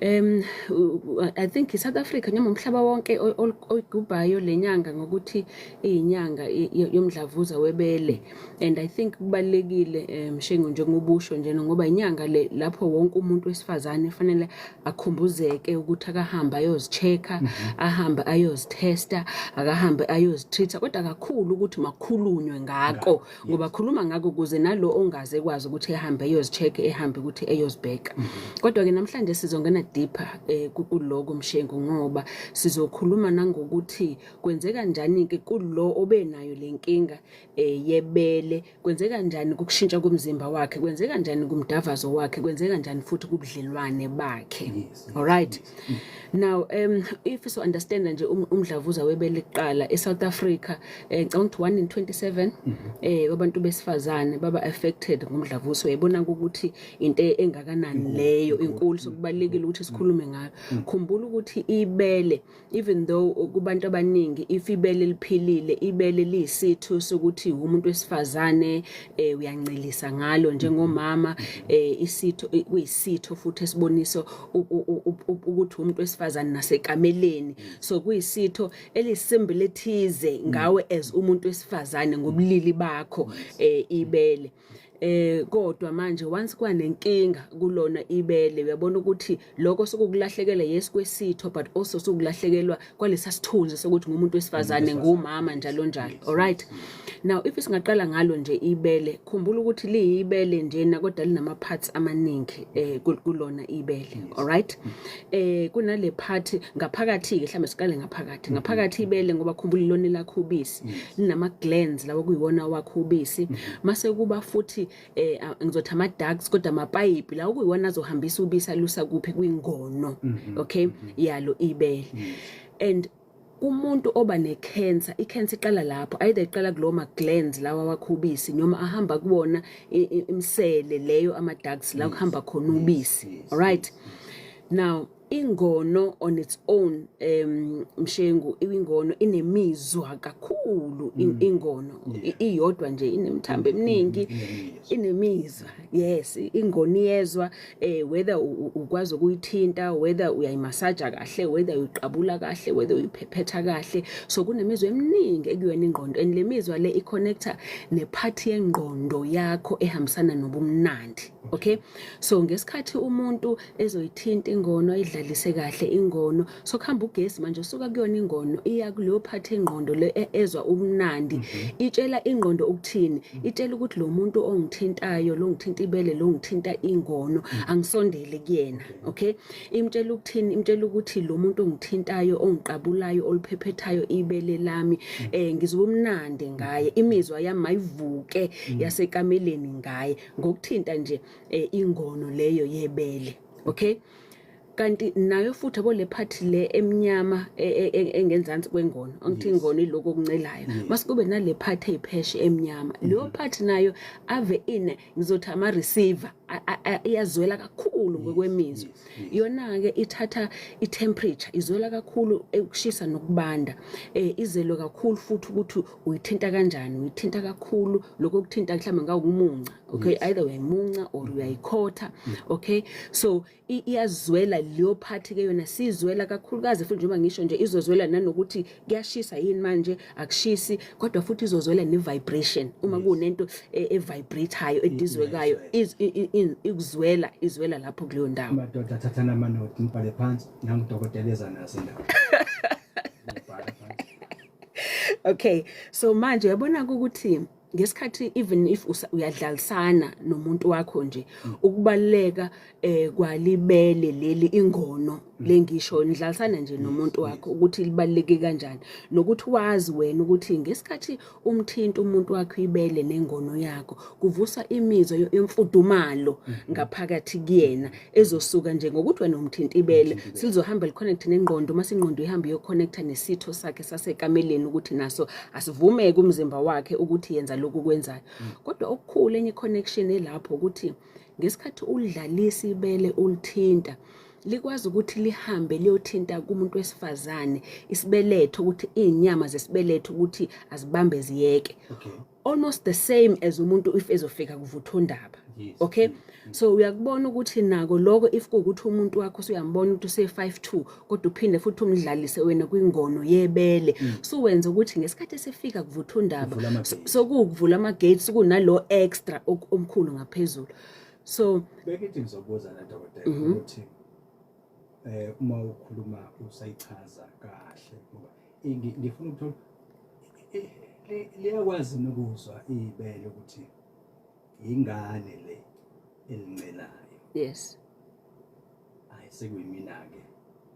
I think iSouth Africa noma umhlaba wonke oyigubhayo lenyanga ngokuthi iyinyanga yomdlavuza webele, and I think kubalekile, Mshengu, njengobusho nje, ngoba inyanga le lapho wonke umuntu wesifazane fanele akhumbuzeke ukuthi akahamba ayozi-check-a, ahambe ayozitesta, akahambe ayozitreat, kodwa kakhulu ukuthi makhulunywe ngako, ngoba khuluma ngako ukuze nalo ongaze ekwazi ukuthi ehambe ayozi-check, ehambe ukuthi eyozibheka. Kodwa ke namhlanje sizongena deeper kuloko, Mshengu, ngoba sizokhuluma nangokuthi kwenzeka kanjani ke kulo obenayo lenkinga yebele, kwenzeka kanjani ukushintsha komzimba wakhe, kwenzeka kanjani kumdavazo wakhe, kwenzeka kanjani futhi kubudlelwane bakhe. All right, now if so understand nje umdlavuza webele kuqala eSouth Africa, ngicabanga ukuthi 1 in 27 wabantu besifazane baba affected ngumdlavuza. Uyayibona ukuthi into engakanani leyo, inkulu, so kubalekile ukuthi sikhulume ngayo. Khumbula ukuthi ibele, even though kubantu abaningi if ibele liphilile, ibele liyisitho sokuthi umuntu wesifazane uyancelisa ngalo njengomama, isitho kuyisitho futhi esiboniso ukuthi umuntu wesifazane nasekameleni, so kuyisitho elisimbi lethize ngawe as umuntu wesifazane ngobulili bakho, ibele. Kodwa manje once kwanenkinga kulona ibele, uyabona ukuthi lokho sokukulahlekela, yes, kwesitho, but also sokulahlekelwa kwalesa sithunzi sokuthi ngumuntu wesifazane, ngumama, njalo njalo. Alright, now if singaqala ngalo nje ibele, khumbula ukuthi liyibele njena kodwa linama parts amaningi kulona ibele. Alright, kunale part ngaphakathi ke, mhlawumbe siqale ngaphakathi, ngaphakathi ibele, ngoba khumbula ilona lakho ubisi, linama glands lawo kuyiwona wakho ubisi, mase kuba futhi ngizothi ama ducts, kodwa amapayipi lawo kuyiwona azohambisa ubisi alusa kuphi? Kwingono, okay, yalo ibele. And umuntu oba ne-cancer, i-cancer iqala lapho, either iqala kulowo ma-glands lawa wakho ubisi noma ahamba kuwona imisele leyo, ama-ducts la kuhamba khona ubisi. Alright, now ingono on its own, Mshengu, ingono inemizwa kakhulu. Ingono iyodwa nje inemithambo eminingi, inemizwa, yes. Ingono iyezwa, whether ukwazi ukuyithinta, whether uyayimasaja kahle, whether uyiqabula kahle, whether uyiphephetha kahle. So kunemizwa eminingi ekuyona ingqondo, and le mizwa le i-connecta ne-part yengqondo yakho ehambisana nobumnandi, okay? So ngesikhathi umuntu ezoyithinta ingono, ayidlalise kahle ingono, so kuhamba ugesi manje usuka kuyona ingono iya kuleyo part engqondo le ezwa ubumnandi. Itshela ingqondo ukuthini? Itshela ukuthi lo muntu ongithintayo, lo ngithinta ibele, lo ngithinta ingono, angisondele kuyena, okay? Imtshela ukuthini? Imtshela ukuthi lo muntu ongithintayo, ongiqabulayo, oluphephethayo ibele lami, ngizwa umnandi ngaye, imizwa yami mayivuke yasekameleni ngaye ngokuthinta nje ingono leyo yebele, okay? Kanti nayo futhi yabo le part le emnyama engenzansi kwengono, angithi ingono iloko okuncelayo, mase kube nale part eyipheshe emnyama, leyo part nayo ave ine, ngizothi ama receiver, iyazwela kakhulu ngokwemizwa. Yona ke ithatha i-temperature, izwela kakhulu ukushisa nokubanda, izelwe kakhulu futhi ukuthi uyithinta kanjani, uyithinta kakhulu lokho kuthinta mhlawumbe ngawumunca, okay? Either uyayimunca or uyayikhotha, okay? So iyazwela leyo part ke yona, sizwela kakhulukazi futhi njengoba ngisho nje, izozwela nanokuthi kuyashisa yini manje, akushisi, kodwa futhi izozwela ne-vibration uma kunento e-vibrate-ayo, edizwekayo, ikuzwela, izwela lapho kuleyo ndawo. Madoda, thathana amanoti, nibhale phansi, nangudokotela eza nazo indaba. Nibhale phansi. Okay, so manje uyabona ukuthi ngesikhathi even if uyadlalisana nomuntu wakho nje, ukubaleka kwalibele leli ingono lengisho, nidlalisana nje nomuntu wakho, ukuthi libaluleke kanjani, nokuthi wazi wena ukuthi ngesikhathi umthinta umuntu wakho ibele nengono yakho, kuvusa imizwa yemfudumalo ngaphakathi kuyena, ezosuka nje ngokuthi wena umthinta ibele, silizohamba li-connect nengqondo, mase ingqondo ihamba iyo-connecta nesitho sakhe sasekameleni ukuthi naso asivumeke umzimba wakhe ukuthi yenza lokhu kwenzayo. Kodwa okukhulu, enye connection elapho, ukuthi ngesikhathi ulidlalisa ibele, ulithinta, likwazi ukuthi lihambe liyothinta kumuntu wesifazane isibeletho, ukuthi iy'nyama zesibeletho ukuthi azibambe ziyeke, almost the same as umuntu if ezofika kuvuthondaba. Okay, so uyakubona ukuthi nako lokho, if kuwukuthi umuntu wakho usuyambona ukuthi use-5'2, kodwa uphinde futhi umdlalise wena kwingono yebele, suwenza ukuthi ngesikhathi esefika kuvutha undaba. Uvula ama-gates. Sokuwukuvula ama-gates, kunalo extra omkhulu ngaphezulu, so Bekithi ngizobuza la, dokotela, ukuthi uma ukhuluma usayichaza kahle, ngoba ngifuna ukuthola liyakwazi nokuzwa ibele ukuthi ingane le elincelayo? Yes. Hayi, sekuyimina-ke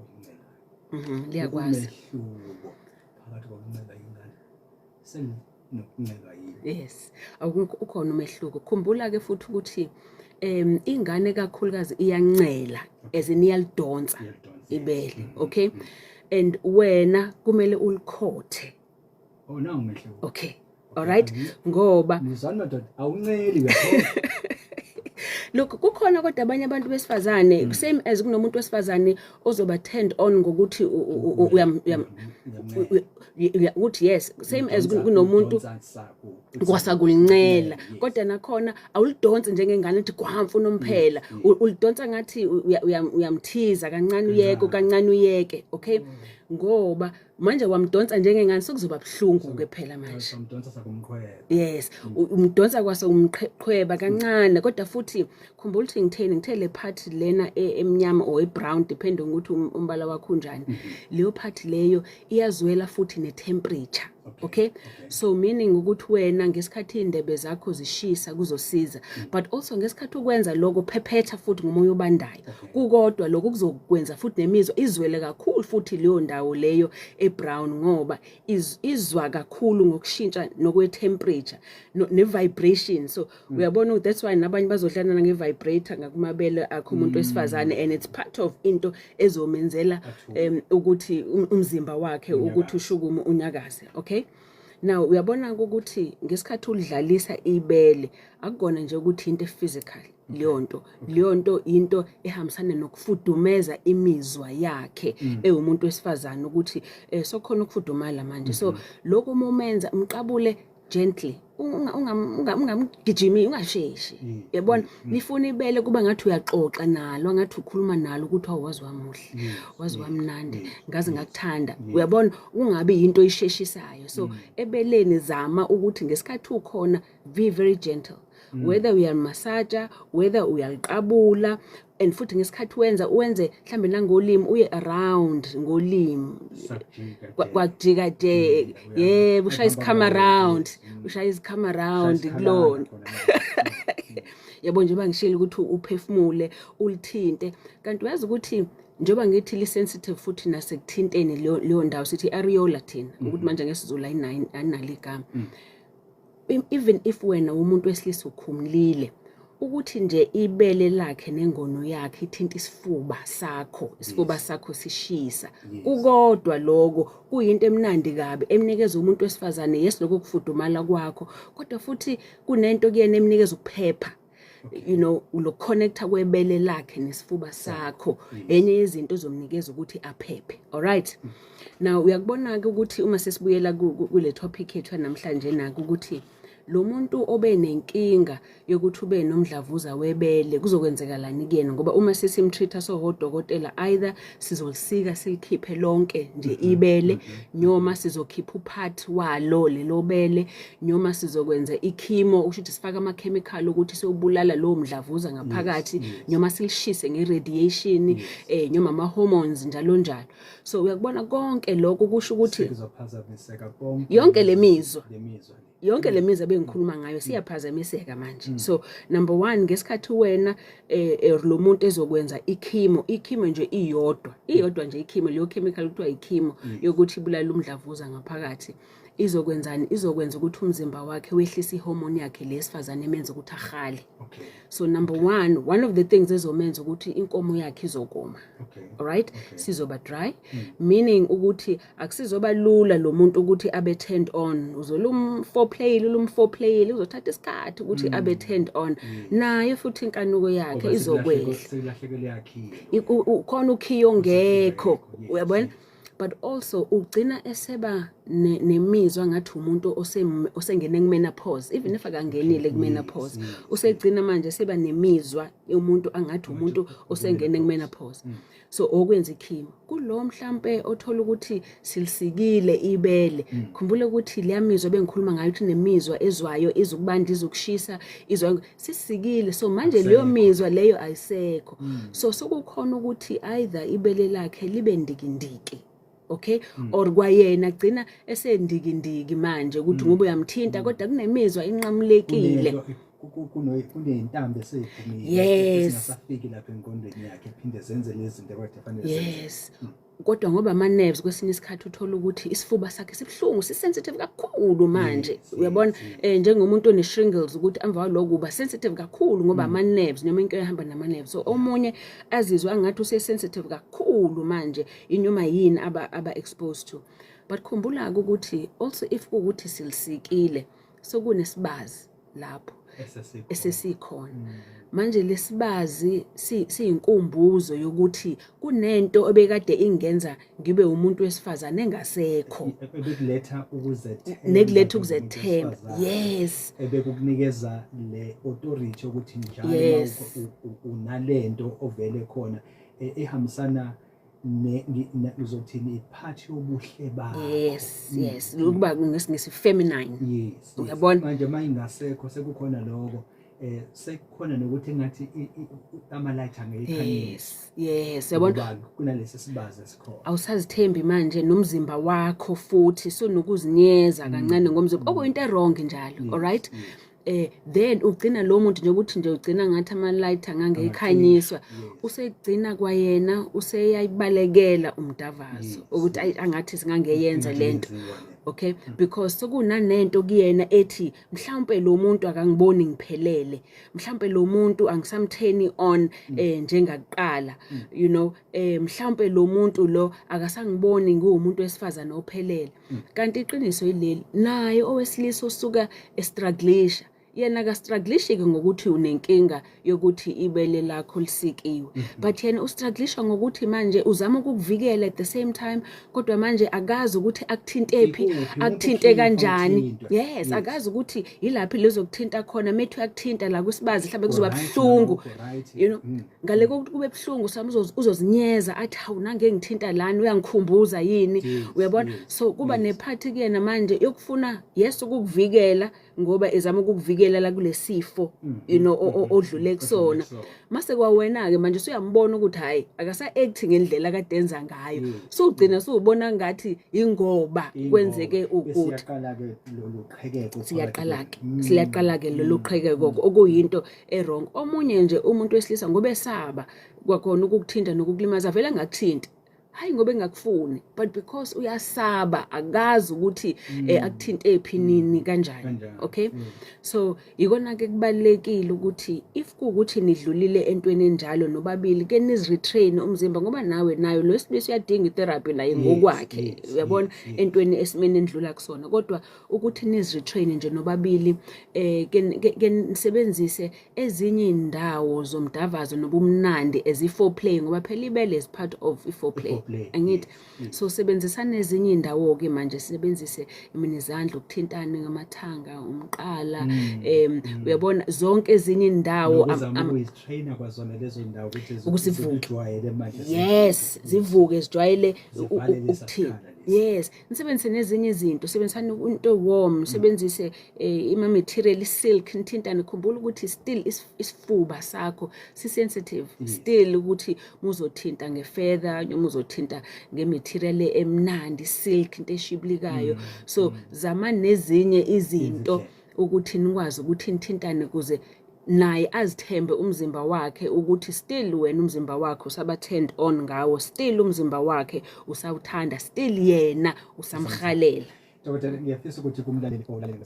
okuncelayo. Liyakwazi. Umehluko phakathi kokuncela ingane senokuncelwa yini? Yes, awukho, ukhona umehluko. Khumbula ke futhi ukuthi ingane kakhulukazi iyancela, as in iyalidonsa Iyalidonsa. ibele, okay, and wena kumele ulikhothe. Oh, nawu umehluko. Okay, alright, ngoba Nizwani madoda, awunceli, uyathola. Look, kukhona kodwa abanye abantu besifazane, same as kunomuntu wesifazane ozoba turned on ngokuthi ukuthi yes, same as kunomuntu kwasakulincela, kodwa nakhona awulidonsi njengengane ethi gwamfu unomphela. Ulidonsa ngathi uyamthiza kancane, uyeke kancane, uyeke, okay, ngoba manje wamdonsa njengengane, sekuzoba buhlungu ke phela manje. Umdonsa sakumqhweba. Yes, umdonsa kwase umqhweba kancane, kodwa futhi khumbula ukuthi ngitheni, ngithe le part lena emnyama or e-brown, depending ukuthi umbala wakho unjani, leyo part leyo iyazwela futhi ne-temperature. Okay, so meaning ukuthi wena ngesikhathi iy'ndebe zakho zishisa kuzosiza, but also ngesikhathi ukwenza lokho phephetha futhi ngomoya obandayo kukodwa, lokho kuzokwenza futhi nemizwa izwele kakhulu futhi leyo ndawo leyo e-brown, ngoba izwa kakhulu ngokushintsha nokwe-temperature ne-vibration. So uyabona ukuthi that's why nabanye bazodlala nge-vibrator ngakumabele akho umuntu wesifazane, and it's part of into ezomenzela ukuthi umzimba wakhe ukuthi ushukume, unyakaze. Okay, now uyabona ukuthi ngesikhathi ulidlalisa ibele, akukona nje ukuthi into physical leyo nto, leyo nto into ehambisana nokufudumeza imizwa yakhe ewumuntu wesifazane, ukuthi sokhona ukufudumala manje. So lokho uma umenza, umqabule gently, ungamgijimi, ungasheshi, yabona, nifuna ibele kuba ngathi uyaxoxa nalo, ngathi ukhuluma nalo ukuthi awazi wamuhle, wazi wamnandi, ngaze ngakuthanda, uyabona, kungabi into oyisheshisayo. So ebeleni zama ukuthi ngesikhathi ukhona, be very gentle, whether uyalimasaja, whether uyaliqabula, and futhi ngesikhathi wenza, uwenze mhlambe nangolimi, uye around ngolimi. Sakujika. Kwakujika nje, yebo, ushaya isikhama round, ushaya isikhama round kulona, yabo, njengoba ngishilo ukuthi uphefumule, ulithinte. Kanti uyazi ukuthi njengoba ngithi li-sensitive futhi nasekuthinteni leyo ndawo, sithi areola thina, ukuthi manje ngesiZulu ayinalo igama. Even if wena umuntu wesilisa ukhumulile, ukuthi nje ibele lakhe nengono yakhe ithinta isifuba sakho, isifuba sakho sishisa, kukodwa lokho kuyinto emnandi kabi emnikeza umuntu wesifazane, yes, lokho kufudumala kwakho, kodwa futhi kunento kuyena emnikeza ukuphepha, lo connecta kwebele lakhe nesifuba sakho, enye yezinto ezomnikeza ukuthi aphephe. Alright, now uyakubona ke ukuthi uma sesibuyela kule topic yethu namhlanje, nako ukuthi lo muntu obe nenkinga yokuthi ube nomdlavuza webele, kuzokwenzekalani kuyena? Ngoba uma sesimtreat-a sohodokotela, either sizolisika silikhiphe lonke nje ibele, noma sizokhipha u-part walo lelo bele, noma sizokwenza i-chemo, usho ukuthi sifake ama-chemical ukuthi siyobulala lowo mdlavuza ngaphakathi, noma silishise nge-radiation, noma ama-hormones, njalo njalo. So uyakubona konke lokho kusho ukuthi Sekuzophazamiseka konke. Yonke le mizwa. Le mizwa le. Yonke le mizwa bengikhuluma ngayo siyaphazamiseka manje. So number 1, ngesikhathi wena lo muntu ezokwenza i-chemo, i-chemo nje iyodwa, iyodwa nje i-chemo leyo, chemical kuthiwa i-chemo yokuthi ibulala umdlavuza ngaphakathi, izokwenzani? Izokwenza ukuthi umzimba wakhe wehlise i-hormone yakhe lesifazane emenza ukuthi ahale. So number one of the things ezomenza ukuthi inkomo yakhe izokoma. Alright, sizoba dry, meaning ukuthi akusizoba lula lo muntu ukuthi abe turned on. Uzolum foreplay, ulum foreplay, uzothatha isikhathi ukuthi abe turned on, naye futhi inkanuko yakhe izokwehla. Sekulahlekelwe yakhile. Khona ukhiyo ongekho, uyabona. But also ugcina eseba nemizwa ngathi umuntu osengene ku-menopause, even if akangenile ku-menopause. Usegcina manje seba nemizwa yomuntu angathi umuntu osengene ku-menopause. So okwenza i-chemo kulo mhlambe othola ukuthi silisikile ibele, khumbula ukuthi leyamizwa bengikhuluma ngayo ukuthi nemizwa ezwayo izukubanda, izukushisa, izwa sisikile, so manje leyo Akusekho. mizwa leyo ayisekho. So sokukhona ukuthi either ibele lakhe libe ndikindiki, okay, or kwayena gcina esendikindiki manje ukuthi ngoba uyamthinta kodwa kunemizwa inqamulekile. Kuney'ntambo eseyiphumile ezingasafiki lapha engqondweni yakhe, phinde zenze lezi zinto ekade fanele zenze. Yes, kodwa ngoba ama-nerves, kwesinye isikhathi uthola ukuthi isifuba sakhe sibuhlungu, si-sensitive kakhulu manje. Uyabona, njengomuntu one-shingles, ukuthi emva kwaloko uba sensitive kakhulu ngoba ama-nerves noma into ehamba nama-nerves. So omunye azizwe angathi use-sensitive kakhulu manje inoma yini aba exposed to. But khumbula-ke ukuthi also if kuwukuthi silisikile, sokunesibazi lapho esesikhona. Esesikhona manje. Lesibazi siyinkumbuzo yokuthi kunento ebekade ingenza ngibe umuntu wesifazane engasekho. Ebekuletha ukuzethemba. Nekuletha njengomuntu ukuzethemba. wesifazane. Ebekukunikeza le authority ukuthi njalo unalento ovele khona ehambisana uzothini, iphathi yobuhle bakho. Yes yes ukuba ngesingisi feminine. Uyabona? Manje uma ingasekho, sekukhona lokho, sekukhona nokuthi engathi ama-light angeyikhanyisa. Yes, yabona. Ngoba kunalesi sibazi esikhona. Awusazithembi manje nomzimba wakho, futhi sonokuzinyeza kancane ngomzimba, okuyinto e-wrong njalo. Alright, then ugcina lo muntu nje ukuthi nje ugcina ngathi ama-light angangeyikhanyiswa. Usegcina kwayena useyayibalekela umdavazo ukuthi ayi, angathi singangeyenza lento. Ingathi yenziwa le. Okay, because sokunanento kuyena ethi mhlawumbe lo muntu akangiboni ngiphelele, mhlawumbe lo muntu angisam-turn on njengakuqala, mhlawumbe lo muntu lo akasangiboni ngiwumuntu wesifazane ophelele. Kanti iqiniso yileli, naye owesilisa osuka e-strugglisha, yena aka-strugglishi-ke ngokuthi unenkinga yokuthi ibele lakho lisikiwe, but yena u-strugglisha ngokuthi manje uzama ukukuvikela at the same time, kodwa manje akazi ukuthi akuthinte phi. Ikuphi, umuntu Akuthinte obuhlungu kanjani. uthintwa. Akazi ukuthi yilaphi lezokuthinta khona. Methi uyakuthinta la kwisibazi, mhlawumbe kuzoba Ku-right buhlungu. nalokho, right. Ngale kokuthi kube buhlungu sami, uzozinyeza athi, "Hawu, nange ngithinta lana uyangikhumbuza yini?" Uyabona? So kuba nephathi kuyena manje yokufuna, yes, ukukuvikela, ngoba ezama ukukuvikela la kulesifo odlule kusona. Kusona. Mase kwawena-ke manje usuyambona ukuthi hhayi, akasa-act ngendlela akade enza ngayo. Sugcina suwubona ngathi ingoba kwenzeke Ingoba ukuthi siyaqala-ke lolu qhekeko. Siyaqala-ke, siyaqala-ke lolu qhekeko, okuyinto e-wrong. Omunye nje umuntu wesilisa, ngoba esaba kwakhona ukukuthinta nokukulimaza, vele angakuthinti, hayi ngoba engakufuni, but because uyasaba, akazi ukuthi akuthinte phi, nini, kanjani. Kanjani. Okay, so ikona-ke kubalulekile ukuthi if kuwukuthi nidlulile entweni enjalo nobabili, ke nizi-retrain umzimba, ngoba nawe nayo lo wesilisa uyadinga i-therapy naye ngokwakhe. Uyabona, entweni esimeni endlula kusona, kodwa ukuthi nizi-retrain nje nobabili, ke nisebenzise ezinye indawo zomdavazo nobumnandi as i-foreplay, ngoba phela ibele is part of i-foreplay. I-foreplay. Angithi? Yes. So sebenzisana ezinye indawo-ke manje, sisebenzise mina izandla, ukuthintana ngamathanga, umqala, uyabona, zonke ezinye indawo. Nokuzama ukuyi-traina kwazona lezo ndawo ukuthi Ukuthi zivuke. zijwayele manje. Yes, zivuke, zijwayele Zivale lesa ukuthinta. sikhala lesi. Yes, nisebenzise nezinye izinto, sebenzisani into warm, nisebenzise ima-material, i-silk, nithintane. Khumbula ukuthi still isifuba sakho si-sensitive still, ukuthi muzothinta nge-feather noma uzothinta nge-material emnandi, silk, into eshibilikayo. So zama nezinye izinto Izindlela. ukuthi nikwazi ukuthi nithintane, kuze naye azithembe umzimba wakhe ukuthi still wena umzimba wakhe usaba turned on ngawo, still umzimba wakhe usawuthanda, still yena usamhalela. Dokotela, ngiyafisa ukuthi kumlaleli olalele